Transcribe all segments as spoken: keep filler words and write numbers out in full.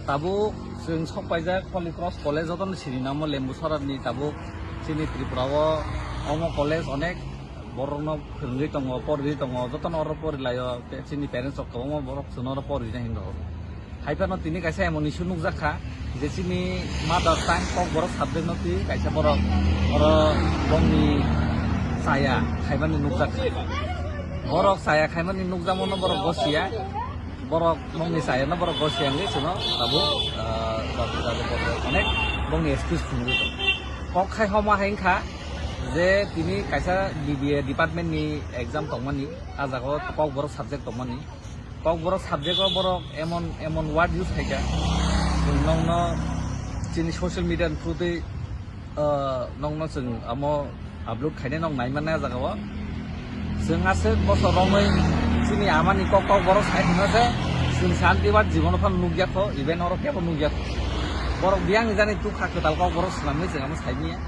Tabuk chwng sok paijak Holy Cross College, jotono sini namo Lembuchorani. Tabuk chini Tripura o omo college onek borokno phwrwngwi tongo, porwi tongo, jotono oro porilaio. Te chini parents rok kwbangma borok chwngno oro porwina hinwi rw. Haiphano tini kaisa emon issue nukjak kha je chini mother tongue Kokborok subject no twi kaisa borok oro bongni chaya khaimani nukjak kha. Borok chaya khaimani nukjakmano borok gosiya. Borok bongni chayano borok gosiya wngwi chwngno tabuk, ah, tabuk, tabuk, tabuk onek bongni excuse phunugwi tongo. Kok khai homa hai wngkha je tini kaisa B B A department ni exam tongmani, ah jaga o Kokborok subject tongmani. Kokborok subject o borok emon, emon word use khaikha, chwng nokno chini social media ni through twi, ah, nokno chwng amo upload khainai nok nai mannai ah jaga o. Chwng aswk bosor romwi chini amani kok Kokborok sai hwnna se chwng santi bar jibono phano nukya kho, even oro kebo nukya kho. Borok biyang ni jani tukha kwtal Kokborok swnamwi chwng amo sai manya.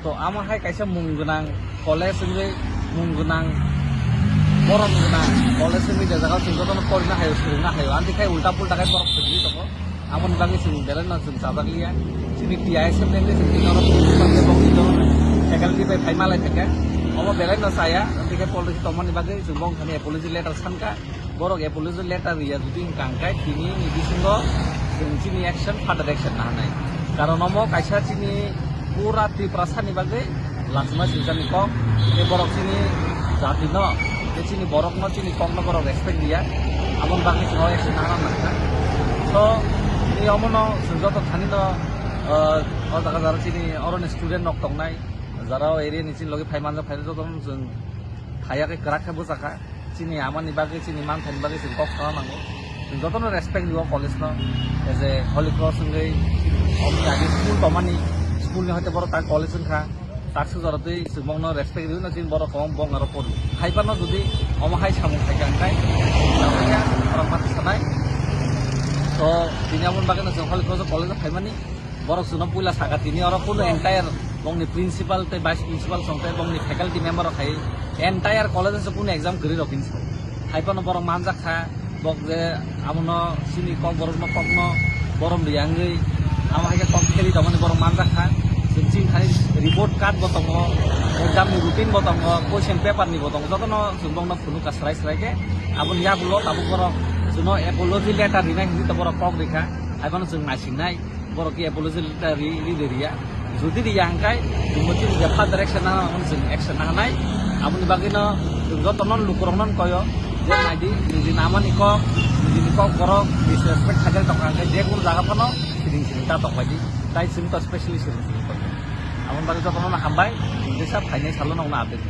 To amo hai kaisa mung gwnang college wngwi mung gwnang borom gwnang college wngwi je jaga o chwng jotono porina haio, swrwngna haio, amtwi khai ulta pulta khai borok swrwngwi tongo. Aboni bagwi chwng belai no chwng chajak liya. Chini T I S F ni chwng tini oro principal tei bokni faculty bai phai malai phaikha. Omo belai no chaya, tei khe policy tongmani bagwi chwng bongthani apology letter sankha. Borok apology letter riya jodi wngkha hwnkhe tini ni bisingo chwng chini action, further action nahanai. Karon omo kaisa chini pura Tiprasani bagwi lachima swijani kok, tei borok chini jatino, tei chini borokno, chini kokno borok respect riya, aboni bagwi chwng o action nahana nangkha. So, tini omono chwng joto thanino, ah, o jaga jara chini oroni student rok tongnai, jara o area ni chini logi phai manjak phai jotono chwng phaiya khe kwrak khe bwchakha. Chini amani bagwi, chini manthani bagwi chwng kok sana nango. Chwng jotono respect rwo college no. As a Holy Cross wngwi omni age school tongmani, school ni hoite borok tak college wngkha. Tak sujaro twi chwng bongno respect rwino chini borok kwbang bong aro pori. Hai phano jodi omo hai samung khaikha hwnkhe, borok ma sanai. So, tini aboni bagwino chwng Holy Cross college o phaimani. Borok chwngno puila saka tini oro kunu entire bongni principal tei vice principal song tei bongni faculty member rok khai entire college o kunu exam kwrwi rok hinwi sao. Hai phano borok manjak kha, bok je abono chini Kokborokno kokno borom riya wngwi amo hai khe kok kheri tongmani borok manjak kha. Chwng chini thani report card bo tongo, exam ni routine bo tongo, question paper ni bo tongo, jotono chwng bongno phunukha srai srai khe. Aboni yagulo tabuk borok chwngno apology letter rinai hinwi to borok kok rikha, hai phano chwng naisingnai. Borok khe apology letter ri, ri de riya. Jodi riya hwnkhe, chwngbo chini je further action nana, omono chwng action nahanai. Aboni bagwino chwng jotono lukurokno koyo, je naidi, niji namani kok, nijini Kokborok disrespect khaijak tongkha hwnkhe, je kunu jaga phano siring siring ta tokbaidi. Tai chwng to specially siring siring tongkha. Aboni bagwi jotono hambai, chwng jesa phainai salo nokno update.